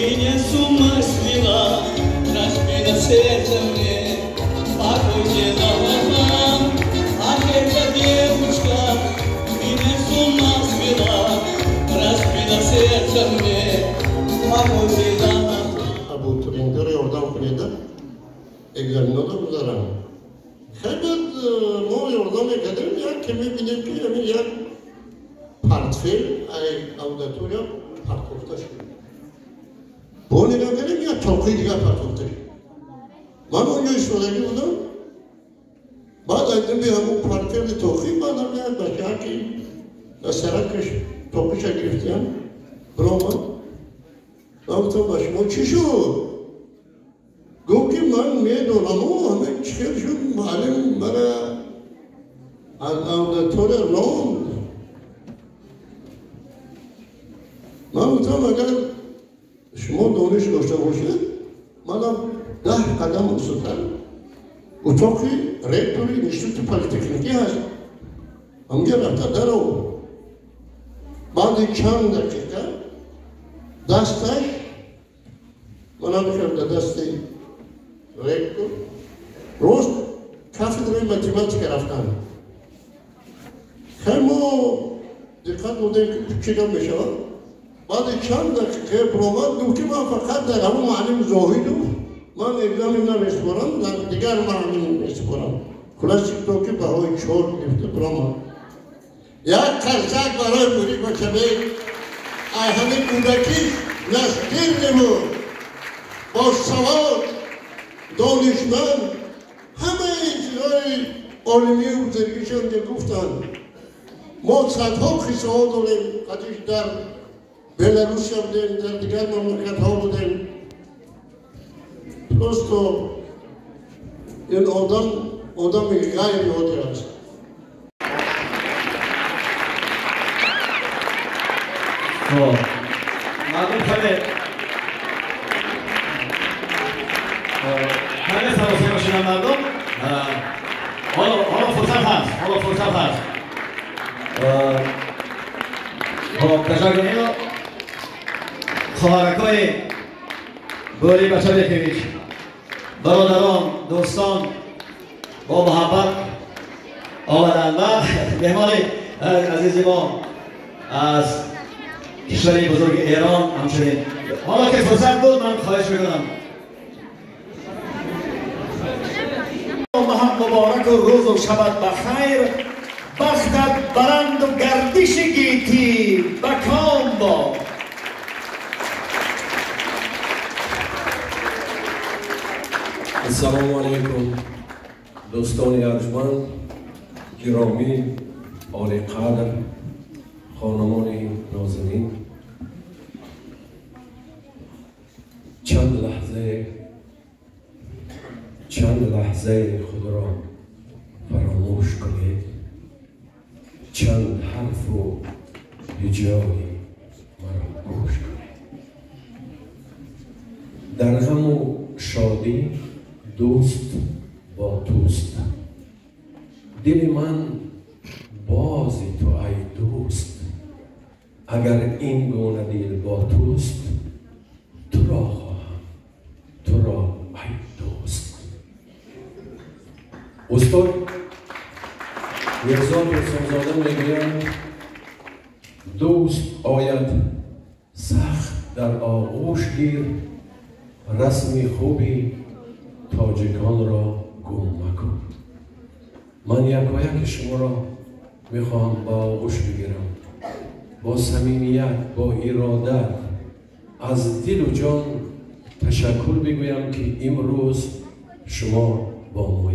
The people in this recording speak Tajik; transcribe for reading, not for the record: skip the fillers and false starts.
Меня с ума свела, разбила сердце мне, покой не дала. Ах, эта девушка меня с ума свела, разбила сердце мне, покой не дала. Абитуриентро ёрдам кунед, экзаменото гузарам. Хеле мо ёрдам мекардем, як ки мебинем, ки ҳамин як портфел аудитория партофта шуд. Бо нигоҳ кардем, як тоқи дигар партофта шуд. Ман онҷо истодагӣ будам. Баъд аз дуби ҳамон портфели тоқӣ баъдам як бачаа, ки дар саракаш тоқиша гирифтиям, биромад. Ман гуфтам: «Ба шумо чӣ шуд?» Гуфт, ки ман медонаму ҳама чӣ хел шуд, муаллим мара аз аудитория ронд. Ман гуфтам: «Агар шумо дониш дошта бошед, манам 10 қадам устотар утоқи ректори институти политехникӣ ҳаст, ҳамҷа рафта даро». Баъди чанд дақиқа дасташ манам карда дасти ректор, рост кафедраи математика рафтам. Хеле мо диққат додем, ки чӣ гап мешавад. Баъди чанд дақиқа биромад, гуфт, ки ман фақат дар ҳамон муаллим Зоҳидов ман экзамен намесупорам, дар дигар муаллим месупорам. Хулоси то ки баҳои 4 гирифта биромад. Як қарсак барои Бурик Бачабек. Ай ҳамин кӯдакӣ настырный буд, босавод, донишманд, ҳамаи чизҳои олимию бузургишон ки гуфтанд. Мо садҳо қиссаҳо дорем, қадиш дар Беларусия будем, дар дигар мамлакатҳо будем. Просто ин одам одами ғайриоддӣ аст. خب، مردم خیلی خیلی سراسیمه شدن مردم. حالا فرصت هست، حالا فرصت هست. خب، تشکر. اینو خواهرکای بوری بچه، برادران، دوستان با محبت آمدن و مهمان عزیز ما از کشور بزرگ ایران همچنین. حالا که فرصت بود، من خواهش میکنم. هم مبارک و روز و شبت بخیر، بختت برند و گردش گیتی بکام باد. Ассалому алайкум, дӯстони арҷманд, гиромӣ, олиқадр, хонумони нозанин. Чанд лаҳзае, чанд лаҳзаи худро фаромӯш кунед, чанд ҳарфу ҳиҷои маро гӯш кунед. Дар ғаму шодӣ дӯст бо туст, дили ман бози ту, ай дӯст. Агар ин гуна дил бо туст, туро хоҳам, туро, ай дӯст. Устод Мирзо Турсунзода мегӯянд: «Дӯст ояд, сахт дар оғӯш гир, расми хуби тоҷиконро гум макун». Ман якояки шуморо мехоҳам ба оғӯш бигирам, бо самимият, бо иродат, аз дилу ҷон ташаккур бигӯям, ки имрӯз шумо бо моед.